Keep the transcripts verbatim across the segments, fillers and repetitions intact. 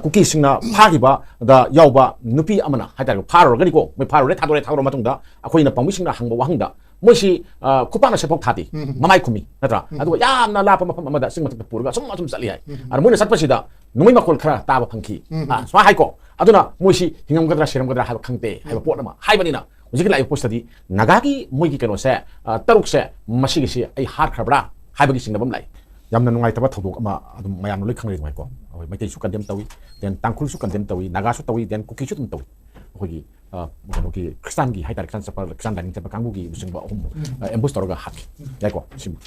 ꯀꯨꯀꯤꯁꯤꯡꯅ ꯐꯥꯈꯤꯕꯗ ꯌꯥꯎꯕ ꯅꯨꯄꯤ ꯑꯃꯅ ꯍꯥꯏꯇꯥꯔꯦ, ꯐꯥꯔꯨꯔꯒꯅꯤꯀꯣ, ꯃꯣꯏ ꯐꯥꯔꯨꯔꯦ, ꯊꯥꯗꯣꯔꯦ, ꯊꯥꯗꯣꯔ ꯃꯇꯨꯡꯗ ꯑꯩꯈꯣꯏꯅ ꯄꯥꯎꯃꯤꯁꯤꯡꯅ ꯍꯪꯕ ꯋꯥꯍꯪꯗ ꯃꯣꯏꯁꯤ, ꯑ, ꯈꯨꯄꯥꯛꯅ ꯁꯦꯠꯐꯧ ꯊꯥꯗꯦ, ꯎꯝ꯫ ꯃꯃꯥꯏ ꯈꯨꯝꯃꯤ, ꯅꯠꯇ꯭ꯔꯥ? ꯎꯝ꯫ ꯑꯗꯨꯒ ꯌꯥꯝꯅ ꯂꯥꯞꯄ ꯃꯐꯝ ꯑꯃꯗ ꯆꯤꯡ ꯃꯊꯛꯇ ꯄꯨꯔꯒ ꯑꯁꯨꯝ, ꯑꯁꯨꯝ ꯆꯠꯂꯤ ꯍꯥꯏ꯫ ꯎꯝ꯫ ꯑꯗ ꯃꯣꯏꯅ ꯆꯠꯄꯁꯤꯗ ꯅꯣꯡꯃꯩ ꯃꯈꯣꯜ ꯈꯔ ꯇꯥꯕ ꯐꯪꯈꯤ꯫ ꯎꯝ꯫ ꯑ, ꯁꯨꯃꯥꯏꯅ ꯍꯥꯏꯀꯣ꯫ ꯑꯗꯨꯅ ꯃꯣꯏꯁꯤ ꯍꯤꯡꯉꯝꯒꯗ꯭ꯔꯥ, ꯁꯤꯔꯝꯒꯗ꯭ꯔꯥ ꯍꯥꯏꯕ ꯈꯪꯗꯦ ꯍꯥꯏꯕ ꯄꯣꯠ ꯑꯃ ꯍꯥꯏꯕꯅꯤꯅ, ꯍꯧꯖꯤꯛꯀꯤ ꯂꯥꯛꯏꯕ ꯄꯣꯠꯁꯤꯗꯗꯤ ꯅꯥꯒꯥꯒꯤ ꯃꯣꯏꯒꯤ ꯀꯩꯅꯣꯁꯦ, ꯑ, ꯇꯔꯨꯛꯁꯦ, ꯃꯁꯤꯒꯤꯁꯤ ꯑꯩ ꯍꯥꯠꯈ꯭ꯔꯕ꯭ꯔꯥ ꯍꯥꯏꯕꯒꯤ ꯆꯤꯡꯅꯕ ꯑꯃ ꯂꯥꯛꯏ꯫ ꯌꯥꯝꯅ ꯅꯨꯡꯉꯥꯏꯇꯕ ꯊꯧꯗꯣꯛ ꯑꯃ ꯑꯗꯨꯝ ꯃꯌꯥꯝꯅ ꯂꯣꯏ ꯈꯪꯅꯔꯤꯉꯥꯏꯀꯣ, ꯑꯩꯈꯣꯏ ꯃꯩꯇꯩꯁꯨ ꯀꯟꯗꯦꯝ ꯇꯧꯏ, then ꯇꯥꯡꯈꯨꯜꯁꯨ ꯀꯟꯗꯦꯝ ꯇꯧꯏ, ꯅꯥꯒꯥꯁꯨ ꯇꯧꯏ, then ꯀꯨꯀꯤꯁꯨ ꯑꯗꯨꯝ ꯇꯧꯏ꯫ ꯑꯩꯈꯣꯏꯒꯤ, ꯑ, ꯀꯩꯅꯣꯒꯤ ꯈ꯭ꯔꯤꯁꯇꯥꯟꯒꯤ ꯍꯥꯏꯇꯥꯔꯦ, ꯈ꯭ꯔꯤꯁꯇꯥꯟ ꯆꯠꯄ, ꯈ꯭ꯔꯤꯁꯇꯥꯟ ꯂꯥꯏꯅꯤꯡ ꯆꯠꯄ ꯀꯥꯡꯕꯨꯒꯤ ꯂꯨꯆꯤꯡꯕ ꯑꯍꯨꯝ, ꯑ, ambush ꯇꯧꯔꯒ ꯍꯥꯠꯈꯤ꯫ ꯌꯥꯏꯀꯣ, ꯁꯤꯃ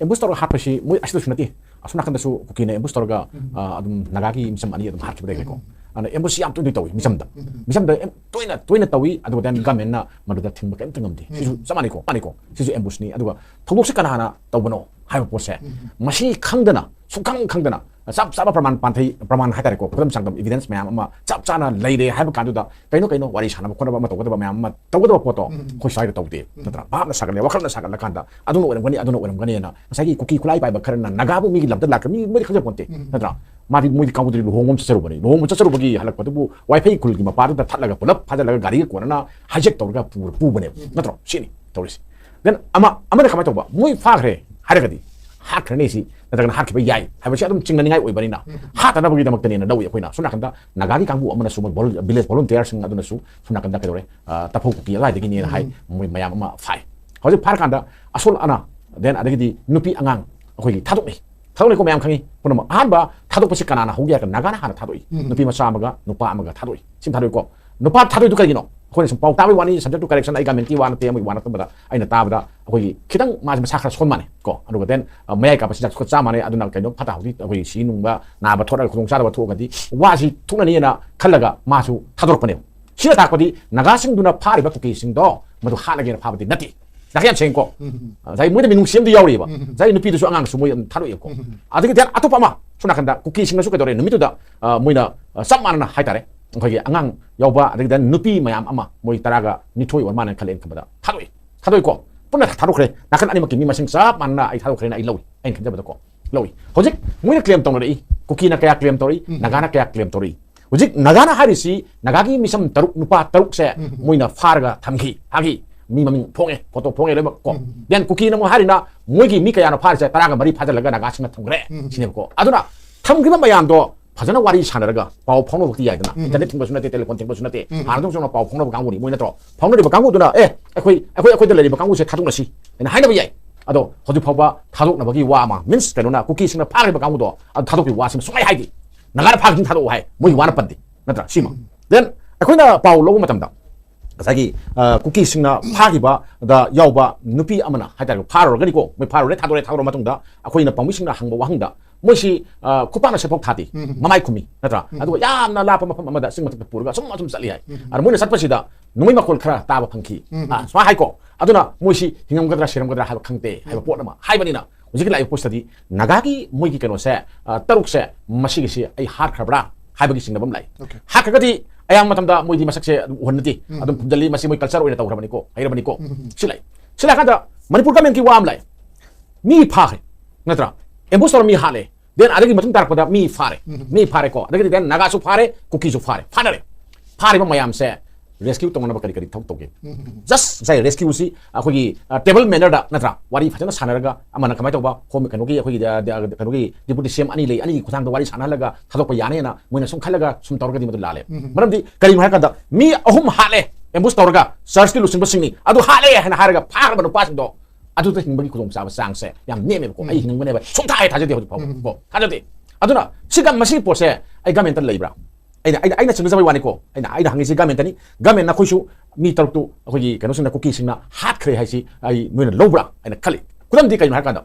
ambush ꯇꯧꯔꯒ ꯍꯥꯠꯄꯁꯤ ꯃꯣꯏ ꯑꯁꯤꯗꯁꯨ ꯅꯠꯇꯦ, ꯑꯁꯣꯝ ꯅꯥꯀꯟꯗꯁꯨ ꯀꯨꯀꯤꯅ ambush ꯇꯧꯔꯒ, ꯑ, ꯑꯗꯨꯝ ꯅꯥꯒꯥꯒꯤ ꯃꯤꯆꯝ ꯑꯅꯤ ꯑꯗꯨꯝ ꯍꯥꯠꯈꯤꯕ ꯂꯩꯈ꯭ꯔꯦꯀꯣ꯫ ꯑꯗꯨꯅ ambush ꯁꯤ ꯌꯥꯝ ꯇꯣꯏꯅ ꯇꯧꯏ ꯃꯤꯆꯝꯗ꯫ ꯃꯤꯆꯝꯗ ꯑꯦꯝ-, ꯇꯣꯏꯅ, ꯇꯣꯏꯅ ꯇꯧꯏ, ꯑꯗꯨꯒ then government ꯅ ꯃꯗꯨꯗ ꯊꯤꯡꯕ ꯀꯔꯤꯝꯇ ꯉꯝꯗꯦ꯫ ꯁꯤꯁꯨ ꯆꯞ ꯃꯥꯟꯅꯩꯀꯣ, ꯃꯥꯟꯅꯩꯀꯣ꯫ ꯁꯤꯁꯨ ambush ꯅꯤ꯫ ꯑꯗꯨꯒ ꯊꯧꯗꯣꯛꯁꯦ ꯀꯅꯥꯅ ꯇꯧꯕꯅꯣ ꯍꯥꯏꯕ ꯄꯣꯠꯁꯦ, ꯃꯁꯤ ꯈꯪꯗꯅ, ꯁꯨꯡꯈꯪ ꯈꯪꯗꯅ, ꯆꯞ ꯆꯥꯕ ꯄ꯭ꯔꯃꯥꯟ ꯄꯥꯟꯊꯩ, ꯄ꯭ꯔꯃꯥꯟ ꯍꯥꯏꯇꯥꯔꯦꯀꯣ, ꯈꯨꯗꯝ ꯆꯥꯡꯗꯝ evidence ꯃꯌꯥꯝ ꯑꯃ ꯆꯞ ꯆꯥꯅ ꯂꯩꯔꯦ ꯍꯥꯏꯕ ꯀꯥꯟꯗꯨꯗ, ꯀꯩꯅꯣ, ꯀꯩꯅꯣ, ꯋꯥꯔꯤ ꯁꯥꯟꯅꯕ ꯈꯣꯠꯅꯕ ꯑꯃ ꯇꯧꯒꯗꯕ ꯃꯌꯥꯝ ꯑꯃ ꯇꯧꯒꯗꯕ ꯄꯣꯠꯇꯣ ꯑꯩꯈꯣꯏ ꯁ꯭ꯋꯥꯏꯗ ꯇꯧꯗꯦ, ꯅꯠꯇ꯭ꯔꯥ? ꯚꯥꯞꯅ ꯁꯥꯒꯠꯂꯦ, ꯋꯥꯈꯜꯅ ꯁꯥꯒꯠꯂꯀꯥꯟꯗ ꯑꯗꯨꯅ ꯑꯣꯏꯔꯝꯒꯅꯤ, ꯑꯗꯨꯅ ꯑꯣꯏꯔꯝꯒꯅꯤꯅ ꯉꯁꯥꯏꯒꯤ ꯀꯨꯀꯤ ꯈꯨꯠꯂꯥꯏ ꯄꯥꯏꯕ ꯈꯔꯅ ꯅꯥꯒꯥꯕꯨ ꯃꯤꯒꯤ ꯂꯝꯗ ꯂꯥꯛꯈ꯭ꯔꯦ, ꯃꯤ ꯃꯣꯏꯗꯤ ꯈꯪꯖꯄꯣꯟꯇꯦ, ꯅꯠꯇ꯭ꯔꯥ? ꯃꯥꯗꯤ, ꯃꯣꯏꯗꯤ ꯀꯥꯡꯕꯨꯗꯨꯗꯤ ꯂꯨꯍꯣꯡꯕ ꯑꯃ ꯆꯠꯆꯔꯨꯕꯅꯤ, ꯂꯨꯍꯣꯡꯕ ꯆꯠꯆꯔꯨꯕꯒꯤ ꯍꯜꯂꯛꯄꯗꯨꯕꯨ ꯋꯥꯏꯐꯩ ꯈꯨꯜꯒꯤ ꯃꯄꯥꯗꯨꯗ ꯊꯠꯂꯒ ꯄꯨꯂꯞ ꯐꯥꯖꯤꯜꯂꯒ ꯒꯥꯔꯤꯒ ꯀꯣꯟꯅꯅ hijack ꯇꯧꯔꯒ ꯄꯨ-, ꯄꯨꯕꯅꯦꯕ, ꯅꯠꯇ꯭ꯔꯣ? ꯁꯤꯅꯤ ꯇꯧꯔꯤꯁꯦ꯫ Then ꯑꯃ, ꯑꯃꯅ ꯀꯃꯥꯏꯅ ꯇꯧꯕ? ꯃꯣꯏ ꯐꯥꯈ꯭ꯔꯦ ꯍꯥꯏꯔꯒꯗꯤ ꯍꯥꯠꯈ꯭ꯔꯅꯤ ꯁꯤ, ꯅꯠꯇ꯭ꯔꯒꯅ ꯍꯥꯠꯈꯤꯕ ꯌꯥꯏ ꯍꯥꯏꯕꯁꯤ ꯑꯗꯨꯝ ꯆꯤꯡꯅꯅꯤꯡꯉꯥꯏ ꯑꯣꯏꯕꯅꯤꯅ, ꯍꯥꯠꯇꯅꯕꯒꯤꯗꯃꯛꯇꯅꯦꯅ ꯂꯧꯏ ꯑꯩꯈꯣꯏꯅ꯫ ꯁꯣꯝ ꯅꯥꯀꯟꯗ ꯅꯥꯒꯥꯒꯤ ꯀꯥꯡꯕꯨ ꯑꯃꯅꯁꯨ, ꯃꯣꯏ vol-, village volunteer ꯁꯤꯡ ꯑꯗꯨꯅꯁꯨ ꯁꯣꯝ ꯅꯥꯀꯟꯗ ꯀꯩꯗꯧꯔꯦ, ꯑ, ꯇꯥꯐꯧ ꯀꯨꯀꯤ ꯑꯗꯨꯋꯥꯏꯗꯒꯤꯅꯦꯅ ꯍꯥꯏ, ꯃꯣꯏ ꯃꯌꯥꯝ ꯑꯃ ꯐꯥꯏ꯫ ꯍꯧꯖꯤꯛ ꯐꯥꯔꯀꯥꯟꯗ ꯑꯁꯣꯜ ꯑꯅꯥ, then ꯑꯗꯒꯤꯗꯤ ꯅꯨꯄꯤ ꯑꯉꯥꯡ ꯑꯩꯈꯣꯏꯒꯤ ꯊꯥꯗꯣꯛꯅꯩ꯫ ꯊꯥꯗꯣꯛꯅꯩꯀꯣ, ꯃꯌꯥꯝ ꯈꯪꯉꯤ ꯄꯨꯝꯅꯃꯛ꯫ ꯑꯍꯥꯟꯕ ꯊꯥꯗꯣꯛꯄꯁꯤ ꯀꯅꯥꯅ ꯍꯧꯒꯦ ꯍꯥꯏꯔꯒ ꯅꯥꯒꯥꯅ ꯍꯥꯟꯅ ꯊꯥꯗꯣꯛꯏ꯫ ꯅꯨꯄꯤ ꯃꯆꯥ ꯑꯃꯒ ꯅꯨꯄꯥ ꯑꯃꯒ ꯊꯥꯗꯣꯛꯏ꯫ ꯁꯤ ꯊꯥꯗꯣꯛꯏꯀꯣ꯫ ꯅꯨꯄꯥ ꯊꯥꯗꯣꯛꯏꯗꯨ ꯀꯔꯤꯒꯤꯅꯣ? ꯑꯩꯈꯣꯏꯅ ꯁꯨꯝ ꯄꯥꯎ ꯇꯥꯕꯒꯤ ꯋꯥꯅꯤ, subject to correction, ꯑꯩ government ꯀꯤ ꯋꯥ ꯅꯠꯇꯦ, ꯑꯃꯒꯤ ꯋꯥ ꯅꯠꯇꯕꯗ ꯑꯩꯅ ꯇꯥꯕꯗ ꯑꯩꯈꯣꯏꯒꯤ ꯈꯤꯇꯪ ꯃꯥꯁꯦ ꯃꯁꯥ ꯈꯔ ꯁꯣꯟ ꯃꯥꯟꯅꯩ ꯀꯣ꯫ ꯑꯗꯨꯒ then, ꯑ, ꯃꯌꯥꯏ ꯀꯥꯕ ꯆꯤꯟꯖꯥꯛꯁꯨ ꯈꯔ ꯆꯥ ꯃꯥꯟꯅꯩ꯫ ꯑꯗꯨꯅ ꯀꯩꯅꯣ ꯐꯠꯇ ꯍꯥꯎꯗꯤ ꯑꯩꯈꯣꯏ ꯁꯤ ꯅꯨꯡꯕ, ꯅꯥꯕ ꯊꯣꯛꯂꯒ ꯈꯨꯗꯣꯡ ꯆꯥꯗꯕ ꯊꯣꯛꯑꯒꯗꯤ ꯋꯥꯁꯤ ꯊꯣꯛꯅꯅꯤꯅ ꯈꯜꯂꯒ ꯃꯥꯁꯨ ꯊꯥꯗꯣꯔꯛꯄꯅꯦꯕ꯫ ꯁꯤꯅ ꯇꯥꯛꯄꯗꯤ ꯅꯥꯒꯥꯁꯤꯡꯗꯨꯅ ꯐꯥꯔꯤꯕ ꯀꯨꯀꯤꯁꯤꯡꯗꯣ ꯃꯗꯨ ꯍꯥꯠꯂꯒꯦꯅ ꯐꯥꯕꯗꯤ ꯅꯠꯇꯦ꯫ ꯗꯥꯛ ꯌꯥꯝ ꯁꯦꯡꯉꯤꯀꯣ꯫ ꯉꯁꯥꯏ ꯃꯣꯏꯗ ꯃꯤꯅꯨꯡꯁꯤ ꯑꯃꯗꯤ ꯌꯥꯎꯔꯤꯕ꯫ ꯉꯁꯥꯏ ꯅꯨꯄꯤꯗꯨꯁꯨ ꯑꯉꯥꯡꯁꯨ ꯃꯣꯏ ꯑꯗꯨꯝ ꯊꯥꯗꯣꯛꯑꯦꯕꯀꯣ꯫ ꯑꯗꯒꯤ then ꯑꯇꯣꯞꯄ ꯑꯃ, ꯁꯣꯝ ꯅꯥꯀꯟꯗ ꯀꯨꯀꯤꯁꯤꯡꯅꯁꯨ ꯀꯩꯗꯧꯔꯦ, ꯅꯨꯃꯤꯠꯇꯨꯗ, ꯑ, ꯃꯣꯏꯅ, ꯑ, ꯆꯞ ꯃꯥꯟꯅꯅ ꯍꯥꯏꯇꯥꯔꯦ, ꯑꯩꯈꯣꯏꯒꯤ ꯑꯉꯥꯡ ꯌꯥꯎꯕ, ꯑꯗꯒꯤ then ꯅꯨꯄꯤ ꯃꯌꯥꯝ ꯑꯃ, ꯃꯣꯏ ꯇꯔꯥꯒ ꯅꯤꯊꯣꯏ ꯑꯣꯏꯔ ꯃꯥꯜꯂꯦ ꯈꯜꯂꯦ ꯑꯩꯅ ꯈꯟꯕꯗ, ꯊꯥꯗꯣꯛꯏ꯫ ꯊꯥꯗꯣꯛꯏꯀꯣ꯫ ꯄꯨꯟꯅ ꯊꯥꯗꯣꯛꯈ꯭ꯔꯦ꯫ ꯅꯥꯀꯟ ꯑꯅꯤꯃꯛꯀꯤ ꯃꯤ ꯃꯁꯤꯡ ꯆꯞ ꯃꯥꯟꯅꯅ ꯑꯩ ꯊꯥꯗꯣꯛꯈ꯭ꯔꯦꯅ ꯑꯩ ꯂꯧꯏ, ꯑꯩꯅ ꯈꯟꯖꯕꯗꯀꯣ꯫ ꯂꯧꯏ꯫ ꯍꯧꯖꯤꯛ ꯃꯣꯏꯅ claim ꯇꯧꯅꯔꯛꯏ꯫ ꯀꯨꯀꯤꯅ ꯀꯌꯥ ꯀ꯭ꯂꯦꯝ ꯇꯧꯔꯤ, ꯎꯝ꯫ ꯅꯥꯒꯥꯅ ꯀꯌꯥ ꯀ꯭ꯂꯦꯝ ꯇꯧꯔꯤ? ꯍꯧꯖꯤꯛ ꯅꯥꯒꯥꯅ ꯍꯥꯏꯔꯤꯁꯤ, ꯅꯥꯒꯥꯒꯤ ꯃꯤꯁꯝ ꯇꯔꯨꯛ, ꯅꯨꯄꯥ ꯇꯔꯨꯛꯁꯦ ꯎꯝ꯫ ꯃꯣꯏꯅ ꯐꯥꯔꯒ ꯊꯝꯈꯤ, ꯐꯥꯈꯤ꯫ ꯃꯤ ꯃꯃꯤꯡ ꯐꯣꯡꯉꯦ, ꯐꯣꯇꯣ ꯐꯣꯡꯉꯦ ꯂꯣꯏꯅꯃꯛ ꯀꯣ꯫ ꯎꯝ꯫ Then ꯀꯨꯀꯤꯅ ꯑꯃꯨꯛ ꯍꯥꯏꯔꯤꯅ, ꯃꯣꯏꯒꯤ ꯃꯤ ꯀꯌꯥꯅꯣ ꯐꯥꯔꯤꯁꯦ? ꯇꯔꯥꯒ ꯃꯔꯤ ꯐꯥꯖꯤꯜꯂꯒ ꯅꯥꯒꯥꯁꯤꯡꯅ ꯊꯝꯈ꯭ꯔꯦ ꯎꯝ꯫ ꯁꯤꯅꯦꯕꯀꯣ꯫ ꯑꯗꯨꯅ ꯊꯝꯈꯤꯕ ꯃꯌꯥꯝꯗꯣ ꯐꯖꯅ ꯋꯥꯔꯤ ꯁꯥꯟꯅꯔꯒ ꯄꯥꯎ ꯐꯥꯎꯅꯕꯗꯤ ꯌꯥꯏꯗꯅ꯫ ꯎꯝ꯫ Internet ꯊꯤꯡꯕꯁꯨ ꯅꯠꯇꯦ, telephone ꯊꯤꯡꯕꯁꯨ ꯅꯠꯇꯦ꯫ ꯎꯝ꯫ ꯍꯥꯟꯅꯗꯧ ꯆꯥꯎꯅ ꯄꯥꯎ ꯐꯥꯎꯅꯕ ꯀꯥꯡꯕꯨꯅꯤ ꯃꯣꯏ ꯅꯠꯇ꯭ꯔꯣ? ꯐꯥꯎꯅꯔꯤꯕ ꯀꯥꯡꯕꯨꯗꯨꯅ, "ꯑꯦ, ꯑꯩꯈꯣꯏ, ꯑꯩꯈꯣꯏ, ꯑꯩꯈꯣꯏꯗ ꯂꯩꯔꯤꯕ ꯀꯥꯡꯕꯨꯁꯦ ꯊꯥꯗꯣꯛꯅꯁꯤ" ꯍꯥꯏꯅ ꯍꯥꯏꯅꯕ ꯌꯥꯏ꯫ ꯑꯗꯣ ꯍꯧꯖꯤꯛ ꯐꯥꯎꯕ ꯊꯥꯗꯣꯛꯅꯕꯒꯤ ꯋꯥ ꯑꯃ, means ꯀꯩꯅꯣꯅ, ꯀꯨꯀꯤꯁꯤꯡꯅ ꯐꯥꯈ꯭ꯔꯤꯕ ꯀꯥꯡꯕꯨꯗꯣ ꯑꯗꯨ ꯊꯥꯗꯣꯛꯄꯒꯤ ꯋꯥꯁꯤꯃ ꯁꯨꯡꯍꯥꯏ ꯍꯥꯏꯗꯦ꯫ ꯅꯥꯒꯥꯅ ꯐꯥꯈꯤꯕꯁꯤꯡ ꯊꯥꯗꯣꯛꯑꯣ ꯍꯥꯏ, ꯃꯣꯏꯒꯤ ꯋꯥꯅ ꯄꯟꯗꯦ, ꯅꯠꯇ꯭ꯔꯥ? ꯁꯤꯃ꯫ ꯎꯝ꯫ Then ꯑꯩꯈꯣꯏꯅ ꯄꯥꯎ ꯂꯧꯕ ꯃꯇꯝꯗ ꯉꯁꯥꯏꯒꯤ, ꯑ, ꯀꯨꯀꯤꯁꯤꯡꯅ ꯐꯥꯈꯤꯕꯗ ꯌꯥꯎꯕ ꯅꯨꯄꯤ ꯑꯃꯅ ꯍꯥꯏꯇꯥꯔꯦ, ꯐꯥꯔꯨꯔꯒꯅꯤꯀꯣ, ꯃꯣꯏ ꯐꯥꯔꯨꯔꯦ, ꯊꯥꯗꯣꯔꯦ, ꯊꯥꯗꯣꯔ ꯃꯇꯨꯡꯗ ꯑꯩꯈꯣꯏꯅ ꯄꯥꯎꯃꯤꯁꯤꯡꯅ ꯍꯪꯕ ꯋꯥꯍꯪꯗ ꯃꯣꯏꯁꯤ, ꯑ, ꯈꯨꯄꯥꯛꯅ ꯁꯦꯠꯐꯧ ꯊꯥꯗꯦ, ꯎꯝ꯫ ꯃꯃꯥꯏ ꯈꯨꯝꯃꯤ, ꯅꯠꯇ꯭ꯔꯥ? ꯎꯝ꯫ ꯑꯗꯨꯒ ꯌꯥꯝꯅ ꯂꯥꯞꯄ ꯃꯐꯝ ꯑꯃꯗ ꯆꯤꯡ ꯃꯊꯛꯇ ꯄꯨꯔꯒ ꯁꯨꯝ ꯑꯗꯨꯝ ꯆꯠꯂꯤ ꯍꯥꯏ꯫ ꯎꯝ꯫ ꯑꯗ ꯃꯣꯏꯅ ꯆꯠꯄꯁꯤꯗ ꯅꯣꯡꯃꯩ ꯃꯈꯣꯜ ꯈꯔ ꯇꯥꯕ ꯐꯪꯈꯤ꯫ ꯎꯝ꯫ ꯑ, ꯁꯨꯃꯥꯏꯅ ꯍꯥꯏꯀꯣ꯫ ꯑꯗꯨꯅ ꯃꯣꯏꯁꯤ ꯍꯤꯡꯉꯝꯒꯗ꯭ꯔꯥ ꯁꯤꯔꯝꯒꯗ꯭ꯔꯥ ꯍꯥꯏꯕ ꯈꯪꯗꯦ ꯍꯥꯏꯕ ꯎꯝ꯫ ꯄꯣꯠ ꯑꯃ ꯍꯥꯏꯕꯅꯤꯅ, ꯍꯧꯖꯤꯛꯀꯤ ꯂꯥꯛꯏꯕ ꯄꯣꯠꯁꯤꯗꯗꯤ ꯅꯥꯒꯥꯒꯤ ꯃꯣꯏꯒꯤ ꯀꯩꯅꯣꯁꯦ, ꯑ, ꯇꯔꯨꯛꯁꯦ, ꯃꯁꯤꯒꯤꯁꯤ ꯑꯩ ꯍꯥꯠꯈ꯭ꯔꯕ꯭ꯔꯥ ꯍꯥꯏꯕꯒꯤ ꯆꯤꯡꯅꯕ ꯑꯃ ꯂꯥꯛꯏ꯫ Okay꯫ ꯍꯥꯠꯈ꯭ꯔꯒꯗꯤ ꯑꯌꯥꯝꯕ ꯃꯇꯝꯗ ꯃꯣꯏꯗꯤ ꯃꯁꯛꯁꯦ ꯑꯗꯨꯝ ꯎꯍꯟꯅꯗꯦ, ꯎꯝ꯫ ꯑꯗꯨꯝ ꯈꯨꯝꯖꯤꯜꯂꯤ, "ꯃꯁꯤ ꯃꯣꯏ culture ꯑꯣꯏꯅ ꯇꯧꯈ꯭ꯔꯕꯅꯤꯀꯣ, ꯍꯩꯔꯕꯅꯤꯀꯣ"꯫ ꯎꯝ꯫ ꯁꯤ ꯂꯩ꯫ ꯁꯤ ꯂꯥꯛꯀꯥꯟꯗ ꯃꯅꯤꯄꯨꯔ governmentꯀꯤ ꯋꯥ ꯑꯃ ꯂꯥꯛꯑꯦ꯫ ꯃꯤ ꯐꯥꯈ꯭ꯔꯦ, ꯅꯠꯇ꯭ꯔꯥ? Ambush ꯇꯧꯔ ꯃꯤ ꯍꯥꯠꯂꯦ꯫ Then ꯑꯗꯒꯤ ꯃꯇꯨꯡ ꯇꯥꯔꯛꯄꯗ ꯃꯤ ꯐꯥꯔꯦ꯫ ꯎꯝ꯫ ꯃꯤ ꯐꯥꯔꯦꯀꯣ꯫ ꯑꯗꯒꯤꯗꯤ then ꯅꯥꯒꯥꯁꯨ ꯐꯥꯔꯦ, ꯀꯨꯀꯤꯁꯨ ꯐꯥꯔꯦ꯫ ꯐꯥꯅꯔꯦ꯫ ꯐꯥꯔꯤꯕ ꯃꯌꯥꯝꯁꯦ rescue ꯇꯧꯅꯅꯕ ꯀꯔꯤ ꯀꯔꯤ ꯊꯕꯛ ꯇꯧꯒꯦ? ꯎꯝ꯫ Just ꯉꯁꯥꯏ rescueꯁꯤ ꯑꯩꯈꯣꯏꯒꯤ, ꯑ, table mannerꯗ, ꯅꯠꯇ꯭ꯔꯥ? ꯋꯥꯔꯤ ꯐꯖꯅ ꯁꯥꯟꯅꯔꯒ ꯑꯃꯅ ꯀꯃꯥꯏꯅ ꯇꯧꯕ, home, ꯀꯩꯅꯣꯒꯤ, ꯑꯩꯈꯣꯏꯒꯤ, ꯑ, ꯗ-, ꯀꯩꯅꯣꯒꯤ deputy CM ꯑꯅꯤ ꯂꯩ, ꯑꯅꯤꯒꯤ ꯈꯨꯊꯥꯡꯗ ꯋꯥꯔꯤ ꯁꯥꯟꯅꯍꯜꯂꯒ ꯊꯥꯗꯣꯛꯄ ꯌꯥꯅꯤꯅ ꯃꯣꯏꯅ ꯁꯨꯝ ꯈꯜꯂꯒ ꯁꯨꯝ ꯇꯧꯔꯒꯗꯤ ꯃꯗꯨ ꯂꯥꯜꯂꯦ꯫ ꯎꯝ꯫ ꯃꯔꯝꯗꯤ ꯀꯔꯤꯒꯤꯅꯣ ꯍꯥꯏꯔꯀꯥꯟꯗ ꯃꯤ ꯑꯍꯨꯝ ꯍꯥꯠꯂꯦ, ambush ꯇꯧꯔꯒ, churchꯀꯤ ꯂꯨꯆꯤꯡꯕꯁꯤꯡꯅꯤ, ꯑꯗꯨ ꯍꯥꯠꯂꯦ ꯍꯥꯏꯅ ꯍꯥꯏꯔꯒ ꯐꯥꯈ꯭ꯔꯕ ꯅꯨꯄꯥꯁꯤꯡꯗꯣ ꯑꯗꯨꯗ ꯍꯤꯡꯕꯒꯤ ꯈꯨꯗꯣꯡꯆꯥꯕ ꯆꯥꯡꯁꯦ ꯌꯥꯝ ꯅꯦꯝꯃꯦꯕꯀꯣ꯫ ꯎꯝ꯫ ꯑꯩ ꯍꯤꯡꯉꯝꯒꯅꯦꯕ ꯁꯨꯡꯊꯥ ꯍꯦꯛ ꯊꯥꯖꯗꯦ ꯍꯧꯖꯤꯛ ꯐꯥꯎꯕ ꯎꯝ꯫ ꯀꯣ, ꯊꯥꯖꯗꯦ꯫ ꯑꯗꯨꯅ ꯁꯤꯒ, ꯃꯁꯤꯒꯤ ꯄꯣꯠꯁꯦ ꯑꯩ governmentꯇ ꯂꯩꯕ꯭ꯔꯥ? ꯑꯩꯅ, ꯑꯩꯅ, ꯑꯩꯅ ꯆꯤꯡꯅꯖꯕꯒꯤ ꯋꯥꯅꯤꯀꯣ꯫ ꯑꯩꯅ, ꯑꯩꯅ ꯍꯪꯉꯤꯁꯤ governmentꯇꯅꯤ꯫ Governmentꯅ ꯑꯩꯈꯣꯏꯁꯨ ꯃꯤ ꯇꯔꯨꯛꯇꯨ ꯑꯩꯈꯣꯏꯒꯤ ꯀꯩꯅꯣꯁꯤꯡꯅ, ꯀꯨꯀꯤꯁꯤꯡꯅ ꯍꯥꯠꯈ꯭ꯔꯦ ꯍꯥꯏꯁꯤ ꯑꯩ, ꯅꯣꯏꯅ ꯂꯧꯕ꯭ꯔꯥ ꯍꯥꯏꯅ ꯈꯜꯂꯤ꯫ ꯈꯨꯗꯝꯗꯤ ꯀꯩꯅꯣ ꯍꯥꯏꯔꯀꯥꯟꯗ,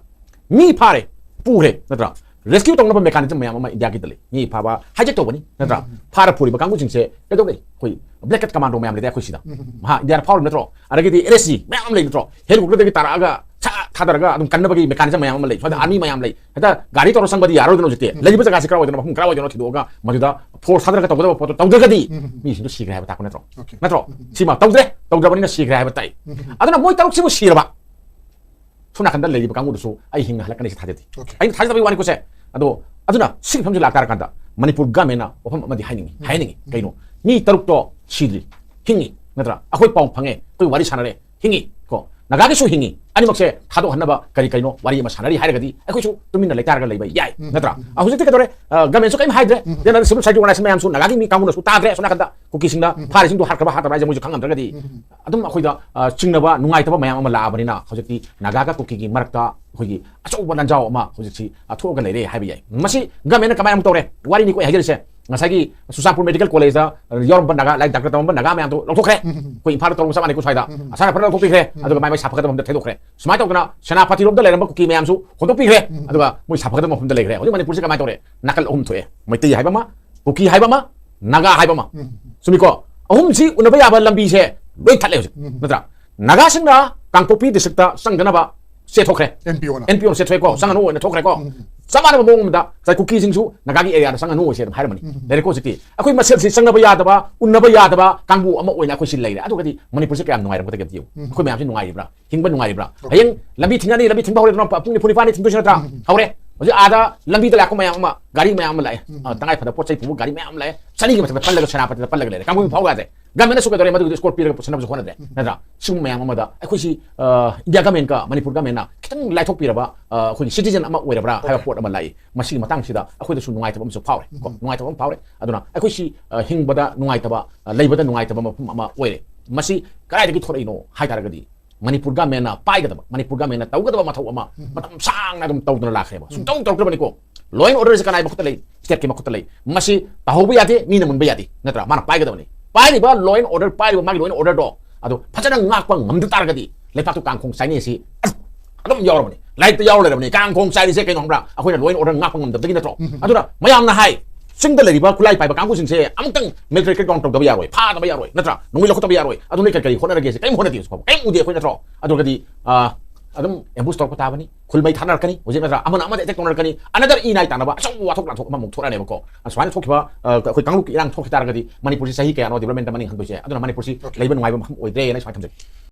ꯃꯤ ꯐꯥꯔꯦ, ꯄꯨꯈ꯭ꯔꯦ, ꯅꯠꯇ꯭ꯔꯥ? Rescue ꯇꯧꯅꯕ mechanism ꯃꯌꯥꯝ ꯑꯃ ꯏꯟꯗꯤꯌꯥꯒꯤꯗ ꯂꯩ꯫ ꯃꯤ ꯐꯥꯕ hijack ꯇꯧꯕꯅꯤ, ꯅꯠꯇ꯭ꯔꯥ? ꯎꯝ꯫ ꯐꯥꯔ ꯄꯨꯔꯤꯕ ꯀꯥꯡꯕꯨꯁꯤꯡꯁꯦ ꯀꯩꯗꯧ ꯂꯩ? ꯑꯩꯈꯣꯏ blanket commando ꯃꯌꯥꯝ ꯂꯩꯔꯦ ꯑꯩꯈꯣꯏ ꯁꯤꯗ꯫ ꯎꯝ꯫ ꯃꯍꯥ ꯏꯟꯗꯤꯌꯥꯗ ꯐꯥꯎꯔꯤꯕ ꯅꯠꯇ꯭ꯔꯣ? ꯑꯗꯒꯤꯗꯤ NSG ꯃꯌꯥꯝ ꯑꯃ ꯂꯩ ꯅꯠꯇ꯭ꯔꯣ? Helicopterꯗꯒꯤ ꯇꯥꯔꯛꯑꯒ ꯁꯠ ꯊꯥꯗꯔꯒ ꯑꯗꯨꯝ ꯀꯟꯅꯕꯒꯤ mechanism ꯃꯌꯥꯝ ꯑꯃ ꯂꯩ꯫ ꯁ꯭ꯋꯥꯏꯗ ꯎꯝ꯫ Army ꯃꯌꯥꯝ ꯂꯩ꯫ ꯍꯦꯛꯇ ꯒꯥꯔꯤ ꯇꯧꯔ ꯆꯪꯕꯗꯤ ꯌꯥꯔꯣꯏꯗꯅ ꯍꯧꯖꯤꯛꯇꯤ꯫ ꯎꯝ꯫ ꯂꯩꯔꯤꯕ ꯖꯒꯥꯁꯤ ꯀꯔꯥꯏ ꯑꯣꯏꯗꯣꯏꯅꯣ, ꯃꯐꯝ ꯀꯔꯥꯏ ꯑꯣꯏꯗꯣꯏꯅꯣ ꯊꯤꯗꯣꯛꯑꯒ ꯃꯗꯨꯗ force ꯊꯥꯗꯔꯒ ꯇꯧꯒꯗꯕ ꯄꯣꯠꯇꯣ ꯇꯧꯗ꯭ꯔꯒꯗꯤ ꯎꯝ꯫ ꯃꯤꯁꯤꯡꯗꯣ ꯁꯤꯈ꯭ꯔꯦ ꯍꯥꯏꯕ ꯇꯥꯛꯄ ꯅꯠꯇ꯭ꯔꯣ? Okay꯫ ꯅꯠꯇ꯭ꯔꯣ? ꯎꯝ꯫ ꯁꯤꯃ ꯇꯧꯗ꯭ꯔꯦ, ꯇꯧꯗ꯭ꯔꯕꯅꯤꯅ ꯁꯤꯈ꯭ꯔꯦ ꯍꯥꯏꯕ ꯇꯥꯏ꯫ ꯎꯝ꯫ ꯑꯗꯨꯅ ꯃꯣꯏ ꯇꯔꯨꯛꯁꯤꯕꯨ ꯁꯤꯔꯕ, ꯁꯣꯝ ꯅꯥꯀꯟꯗ ꯂꯩꯔꯤꯕ ꯀꯥꯡꯕꯨꯗꯨꯁꯨ ꯑꯩ ꯍꯤꯡꯅ ꯍꯜꯂꯛꯀꯅꯤ ꯁꯤ ꯊꯥꯖꯗꯦ꯫ Okay꯫ ꯑꯩꯅ ꯊꯥꯖꯗꯕꯒꯤ ꯋꯥꯅꯤꯀꯣ ꯁꯦ꯫ ꯑꯗꯣ ꯑꯗꯨꯅ ꯁꯤꯒꯤ ꯐꯤꯕꯝꯁꯤ ꯂꯥꯛꯇꯥꯔꯀꯥꯟꯗ ꯃꯅꯤꯄꯨꯔ ꯒꯃꯦꯟꯅ ꯋꯥꯐꯝ ꯑꯃꯗꯤ ꯍꯥꯏꯅꯤꯡꯉꯤ, ꯍꯥꯏꯍꯟꯅꯤꯡꯉꯤ꯫ ꯀꯩꯅꯣ? ꯃꯤ ꯇꯔꯨꯛꯇꯣ ꯁꯤꯗ꯭ꯔꯤ, ꯍꯤꯡꯉꯤ, ꯅꯠꯇ꯭ꯔꯥ? ꯑꯩꯈꯣꯏ ꯄꯥꯎ ꯐꯪꯉꯦ, ꯑꯩꯈꯣꯏ ꯋꯥꯔꯤ ꯁꯥꯟꯅꯔꯦ, ꯍꯤꯡꯉꯤ ꯀꯣ꯫ ꯅꯥꯒꯥꯒꯤꯁꯨ ꯍꯤꯡꯉꯤ, ꯑꯅꯤꯃꯛꯁꯦ ꯊꯥꯗꯣꯛꯍꯟꯅꯕ ꯀꯔꯤ ꯀꯩꯅꯣ ꯋꯥꯔꯤ ꯑꯃ ꯁꯥꯟꯅꯔꯤ ꯍꯥꯏꯔꯒꯗꯤ ꯑꯩꯈꯣꯏꯁꯨ ꯇꯨꯃꯤꯟꯅ ꯂꯩꯇꯥꯔꯒ ꯂꯩꯕ ꯌꯥꯏ, ꯅꯠꯇ꯭ꯔꯥ? ꯑ, ꯍꯧꯖꯤꯛꯇꯤ ꯀꯩꯗꯧꯔꯦ? ꯑ, ꯒꯃꯦꯟꯁꯨ ꯀꯔꯤꯝ ꯍꯥꯏꯗ꯭ꯔꯦ꯫ ꯁꯤꯚꯤꯜ ꯁꯣꯁꯥꯏꯇꯤ ꯑꯣꯔꯒꯅꯥꯏꯖꯦꯁꯟ ꯃꯌꯥꯝꯁꯨ ꯅꯥꯒꯥꯒꯤ ꯃꯤ ꯀꯥꯡꯕꯨꯅꯁꯨ ꯇꯥꯗ꯭ꯔꯦ꯫ ꯑꯁꯣꯝ ꯅꯥꯀꯟꯗ ꯀꯨꯀꯤꯁꯤꯡꯅ ꯐꯥꯔꯤꯁꯤꯡꯗꯣ ꯍꯥꯠꯈ꯭ꯔꯕ ꯍꯥꯠꯇꯕ꯭ꯔꯥ ꯍꯥꯏꯁꯦ ꯃꯣꯏꯁꯨ ꯈꯪꯉꯝꯗ꯭ꯔꯒꯗꯤ ꯑꯗꯨꯝ ꯑꯩꯈꯣꯏꯗ, ꯑ, ꯆꯤꯡꯅꯕ ꯅꯨꯡꯉꯥꯏꯇꯕ ꯃꯌꯥꯝ ꯑꯃ ꯂꯥꯛꯑꯕꯅꯤꯅ ꯍꯧꯖꯤꯛꯇꯤ ꯅꯥꯒꯥꯒ ꯀꯨꯀꯤꯒꯤ ꯃꯔꯛꯇ ꯑꯩꯈꯣꯏꯒꯤ ꯑꯆꯧꯕ ꯂꯥꯟꯖꯥꯎ ꯑꯃ ꯍꯧꯖꯤꯛꯁꯤ, ꯑ, ꯊꯣꯛꯑꯒ ꯂꯩꯔꯦ ꯍꯥꯏꯕ ꯌꯥꯏ꯫ ꯃꯁꯤ ꯒꯃꯦꯟꯅ ꯀꯃꯥꯏꯅ ꯑꯃꯨꯛ ꯇꯧꯔꯦ? ꯋꯥꯔꯤꯅꯤꯀꯣ ꯑꯩ ꯍꯥꯏꯖꯔꯤꯁꯦ꯫ ꯉꯁꯥꯏꯒꯤ ꯆꯨꯔꯆꯥꯟꯄꯨꯔ ꯃꯦꯗꯤꯀꯦꯜ ꯀꯣꯂꯦꯖꯇ ꯌꯥꯎꯔꯝꯕ ꯅꯥꯒꯥ, ꯂꯥꯏꯔꯤꯛ ꯗꯥꯛꯇꯔ ꯇꯝꯃꯝꯕ ꯅꯥꯒꯥ ꯃꯌꯥꯝꯗꯣ ꯂꯧꯊꯣꯛꯈ꯭ꯔꯦ꯫ ꯑꯩꯈꯣꯏ ꯏꯝꯐꯥꯜꯗ ꯇꯧꯔꯝꯕ ꯆꯞ ꯃꯥꯟꯅꯩꯀꯣ ꯁ꯭ꯋꯥꯏꯗ꯫ ꯑꯁꯥꯅ ꯐꯖꯅ ꯂꯧꯊꯣꯛꯄꯤꯈ꯭ꯔꯦ꯫ ꯑꯗꯨꯒ ꯃꯥꯏ ꯃꯥꯏ ꯁꯥꯐꯒꯗꯕ ꯃꯐꯝꯗ ꯊꯩꯗꯣꯛꯈ꯭ꯔꯦ꯫ ꯁꯨꯃꯥꯏꯅ ꯇꯧꯗꯅ ꯁꯦꯅꯥꯄꯇꯤꯔꯣꯝꯗ ꯂꯩꯔꯝꯕ ꯀꯨꯀꯤ ꯃꯌꯥꯝꯁꯨ ꯍꯣꯟꯗꯣꯛꯄꯤꯈ꯭ꯔꯦ꯫ ꯑꯗꯨꯒ ꯃꯣꯏ ꯁꯥꯐꯒꯗꯕ ꯃꯐꯝꯗ ꯂꯩꯈ꯭ꯔꯦ꯫ ꯍꯧꯖꯤꯛ ꯃꯅꯤꯄꯨꯔꯁꯤ ꯀꯃꯥꯏꯅ ꯇꯧꯔꯦ? ꯅꯥꯀꯜ ꯑꯍꯨꯝ ꯊꯣꯛꯑꯦ꯫ ꯃꯩꯇꯩ ꯍꯥꯏꯕ ꯑꯃ, ꯀꯨꯀꯤ ꯍꯥꯏꯕ ꯑꯃ, ꯅꯥꯒꯥ ꯍꯥꯏꯕ ꯑꯃ꯫ ꯆꯨꯝꯃꯤꯀꯣ? ꯑꯍꯨꯝꯁꯤ ꯎꯅꯕ ꯌꯥꯕ ꯂꯝꯕꯤꯁꯦ ꯂꯣꯏ ꯊꯠꯂꯦ ꯍꯧꯖꯤꯛ, ꯅꯠꯇ꯭ꯔꯥ? ꯅꯥꯒꯥꯁꯤꯡꯅ ꯀꯥꯡꯄꯣꯛꯄꯤ ꯗꯤꯁꯇ꯭ꯔꯤꯛꯇ ꯆꯪꯗꯅꯕ ꯆꯦꯊꯣꯛꯈ꯭ꯔꯦ꯫ ꯑꯦꯟ ꯄꯤ ꯑꯣꯅ꯫ ꯑꯦꯟ ꯄꯤ ꯑꯣꯅ ꯆꯦꯊꯣꯛꯑꯦꯀꯣ, ꯆꯪꯉꯅꯨ ꯑꯣꯏꯅ ꯊꯣꯛꯈ꯭ꯔꯦꯀꯣ꯫ ꯆꯞ ꯃꯥꯟꯅꯕ ꯃꯑꯣꯡ ꯑꯃꯗ ꯉꯁꯥꯏ ꯀꯨꯀꯤꯁꯤꯡꯁꯨ ꯅꯥꯒꯥꯒꯤ ꯑꯦꯔꯤꯌꯥꯗ ꯆꯪꯉꯅꯨ ꯑꯣꯏꯁꯦ ꯑꯗꯨꯝ ꯍꯥꯏꯔꯝꯃꯅꯤ꯫ ꯂꯩꯔꯦꯀꯣ ꯍꯧꯖꯤꯛꯇꯤ꯫ ꯑꯩꯈꯣꯏ ꯃꯁꯦꯜꯁꯤ ꯆꯪꯅꯕ ꯌꯥꯗꯕ, ꯎꯟꯅꯕ ꯌꯥꯗꯕ ꯀꯥꯡꯕꯨ ꯑꯃ ꯑꯣꯏꯅ ꯑꯩꯈꯣꯏꯁꯤ ꯂꯩꯔꯦ꯫ ꯑꯗꯨꯒꯗꯤ ꯃꯅꯤꯄꯨꯔꯁꯤ ꯀꯌꯥꯝ ꯅꯨꯡꯉꯥꯏꯔꯝꯒꯗꯒꯦ ꯑꯝꯇ ꯌꯦꯡꯉꯨ꯫ ꯑꯩꯈꯣꯏ ꯃꯌꯥꯝꯁꯤ ꯅꯨꯡꯉꯥꯏꯔꯤꯕ꯭ꯔꯥ? ꯍꯤꯡꯕ ꯅꯨꯡꯉꯥꯏꯔꯤꯕ꯭ꯔꯥ? ꯍꯌꯦꯡ ꯂꯝꯕꯤ ꯊꯤꯡꯉꯅꯤ, ꯂꯝꯕꯤ ꯊꯤꯡꯕ ꯍꯧꯔꯦꯗꯅ, ꯄꯨꯡ ꯅꯤꯐꯨ ꯅꯤꯄꯥꯟꯗ ꯊꯤꯡꯗꯣꯏꯁꯤ ꯅꯠꯇ꯭ꯔꯥ? ꯍꯧꯔꯦ꯫ ꯍꯧꯖꯤꯛ ꯑꯥꯗ ꯂꯝꯕꯤꯗ ꯂꯥꯛꯄ ꯃꯌꯥꯝ ꯑꯃ, ꯒꯥꯔꯤ ꯃꯌꯥꯝ ꯑꯃ ꯂꯥꯛꯑꯦ꯫ ꯑ, ꯇꯉꯥꯏ ꯐꯗꯕ ꯄꯣꯠ ꯆꯩ ꯄꯨꯕ ꯒꯥꯔꯤ ꯃꯌꯥꯝ ꯑꯃ ꯂꯥꯛꯑꯦ꯫ ꯆꯅꯤꯒꯤ ꯃꯊꯛꯇ ꯄꯜꯂꯒ ꯁꯦꯅꯥꯄꯇꯤꯗ ꯄꯜꯂꯒ ꯂꯩꯔꯦ꯫ ꯀꯥꯡꯕꯨ ꯐꯥꯎ ꯌꯥꯗ꯭ꯔꯦ꯫ ꯒꯃꯦꯟꯅꯁꯨ ꯀꯩꯗꯧꯔꯦ? ꯃꯗꯨꯒꯤ ꯁ꯭ꯀꯣꯔ ꯄꯤꯔꯒ ꯄꯨꯁꯤꯟꯅꯕꯁꯨ ꯍꯣꯠꯅꯗ꯭ꯔꯦ, ꯅꯠꯇ꯭ꯔꯥ? ꯁꯤꯒꯨꯝꯕ ꯃꯌꯥꯝ ꯑꯃꯗ ꯑꯩꯈꯣꯏꯁꯤ, ꯑ, ꯏꯟꯗꯤꯌꯥ ꯒꯃꯦꯟꯒ ꯃꯅꯤꯄꯨꯔ ꯒꯃꯦꯟꯅ ꯈꯤꯇꯪ ꯂꯥꯏꯊꯣꯛꯄꯤꯔꯕ, ꯑ, ꯑꯩꯈꯣꯏꯒꯤ ꯁꯤꯇꯤꯖꯟ ꯑꯃ ꯑꯣꯏꯔꯕ꯭ꯔꯥ ꯍꯥꯏꯕ ꯄꯣꯠ ꯑꯃ ꯂꯥꯛꯏ꯫ ꯃꯁꯤꯒꯤ ꯃꯇꯥꯡꯁꯤꯗ ꯑꯩꯈꯣꯏꯗꯁꯨ ꯅꯨꯡꯉꯥꯏꯇꯕ ꯑꯃꯁꯨ ꯐꯥꯎꯔꯦ ꯀꯣ꯫ ꯅꯨꯡꯉꯥꯏꯇꯕ ꯑꯃ ꯐꯥꯎꯔꯦ꯫ ꯑꯗꯨꯅ ꯑꯩꯈꯣꯏꯁꯤ, ꯑ, ꯍꯤꯡꯕꯗ ꯅꯨꯡꯉꯥꯏꯇꯕ, ꯑ, ꯂꯩꯕꯗ ꯅꯨꯡꯉꯥꯏꯇꯕ ꯃꯐꯝ ꯑꯃ ꯑꯣꯏꯔꯦ꯫ ꯃꯁꯤ ꯀꯗꯥꯏꯗꯒꯤ ꯊꯣꯛꯂꯛꯏꯅꯣ ꯍꯥꯏ ꯇꯥꯔꯒꯗꯤ ꯃꯅꯤꯄꯨꯔ ꯒꯃꯦꯟꯅ ꯄꯥꯏꯒꯗꯕ, ꯃꯅꯤꯄꯨꯔ ꯒꯃꯦꯟꯅ ꯇꯧꯒꯗꯕ ꯃꯊꯧ ꯑꯃ ꯃꯇꯝ ꯁꯥꯡꯅ ꯑꯗꯨꯝ ꯇꯧꯗꯅ ꯂꯥꯛꯈ꯭ꯔꯦꯕ꯫ ꯁꯨꯡꯇꯧ ꯇꯧꯔꯛꯇ꯭ꯔꯕꯅꯤꯀꯣ꯫ Law and order ꯁꯦ ꯀꯅꯥꯏ ꯃꯈꯨꯠꯇ ꯂꯩ? State ꯀꯤ ꯃꯈꯨꯠꯇ ꯂꯩ꯫ ꯃꯁꯤ ꯇꯥꯍꯧꯕ ꯌꯥꯗꯦ, ꯃꯤꯅ ꯃꯨꯟꯕ ꯌꯥꯗꯦ, ꯅꯠꯇ꯭ꯔꯥ? ꯃꯥꯅ ꯄꯥꯏꯒꯗꯕꯅꯤ꯫ ꯄꯥꯏꯔꯤꯕ law and order, ꯄꯥꯏꯔꯤꯕ ꯃꯥꯒꯤ law and order ꯗꯣ ꯑꯗꯨ ꯐꯖꯅ ꯉꯥꯛꯄ ꯉꯝꯗ ꯇꯥꯔꯒꯗꯤ ꯂꯩꯕꯥꯛꯇꯨ ꯀꯥꯡꯈꯣꯡ ꯆꯥꯏꯅꯤ ꯑꯁꯤ ꯑꯗꯨꯝ ꯌꯥꯎꯔꯕꯅꯤ, ꯂꯥꯏꯔꯤꯛꯇ ꯌꯥꯎꯔ ꯂꯩꯔꯕꯅꯤ꯫ ꯀꯥꯡꯈꯣꯡ ꯆꯥꯏꯔꯤꯁꯦ ꯀꯩꯅꯣ ꯈꯪꯕ꯭ꯔꯥ? ꯑꯩꯈꯣꯏꯅ law and order ꯉꯥꯛꯄ ꯉꯝꯗꯕꯗꯒꯤ ꯅꯠꯇ꯭ꯔꯣ? ꯑꯗꯨꯅ ꯃꯌꯥꯝꯅ ꯍꯥꯏ, ꯆꯤꯡꯗ ꯂꯩꯔꯤꯕ ꯈꯨꯠꯂꯥꯏ ꯄꯥꯏꯕ ꯀꯥꯡꯕꯨꯁꯤꯡꯁꯦ ꯑꯃꯨꯛꯇꯪ military crackdown ꯇꯧꯗꯕ ꯌꯥꯔꯣꯏ, ꯐꯥꯗꯕ ꯌꯥꯔꯣꯏ, ꯅꯠꯇ꯭ꯔꯥ? ꯅꯣꯡꯃꯩ ꯂꯧꯈꯠꯇꯕ ꯌꯥꯔꯣꯏ꯫ ꯑꯗꯨ ꯅꯣꯏ ꯀꯔꯤ ꯀꯔꯤ ꯍꯣꯠꯅꯔꯒꯦ? ꯁꯤ ꯀꯔꯤꯝ ꯍꯣꯠꯅꯗꯦ ꯍꯧꯖꯤꯛ ꯐꯥꯎꯕ, ꯀꯔꯤꯝ ꯎꯗꯦ ꯑꯩꯈꯣꯏ ꯅꯠꯇ꯭ꯔꯣ? ꯑꯗꯨꯒꯗꯤ, ꯑ, ꯑꯗꯨꯝ ambush ꯇꯧꯔꯛꯄ ꯇꯥꯕꯅꯤ, ꯈꯨꯜ ꯃꯩ ꯊꯥꯅꯔꯛꯀꯅꯤ ꯍꯧꯖꯤꯛ, ꯅꯠꯇ꯭ꯔꯥ? ꯑꯃꯅ ꯑꯃꯗ attack ꯇꯧꯅꯔꯛꯀꯅꯤ, another ꯏ ꯅꯥꯏ ꯇꯥꯅꯕ ꯑꯆꯧꯕ ꯋꯥꯊꯣꯛ ꯂꯥꯟꯊꯣꯛ ꯑꯃꯃꯨꯛ ꯊꯣꯛꯂꯛꯑꯅꯦꯕꯀꯣ꯫ ꯑꯁꯨꯃꯥꯏꯅ ꯊꯣꯛꯈꯤꯕ, ꯑ, ꯑꯩꯈꯣꯏ ꯀꯥꯡꯂꯨꯞꯀꯤ ꯏꯔꯥꯡ ꯊꯣꯛꯈꯤ ꯇꯥꯔꯒꯗꯤ ꯃꯅꯤꯄꯨꯔꯁꯤ ꯆꯍꯤ ꯀꯌꯥꯅꯣ development ꯇ ꯃꯅꯤꯡ ꯍꯟꯗꯣꯏꯁꯦ? ꯑꯗꯨꯅ ꯃꯅꯤꯄꯨꯔꯁꯤ ꯂꯩꯕ ꯅꯨꯡꯉꯥꯏꯕ ꯃꯐꯝ ꯑꯣꯏꯗ꯭ꯔꯦꯅ ꯁꯨꯃꯥꯏꯅ ꯊꯝꯖꯒꯦ꯫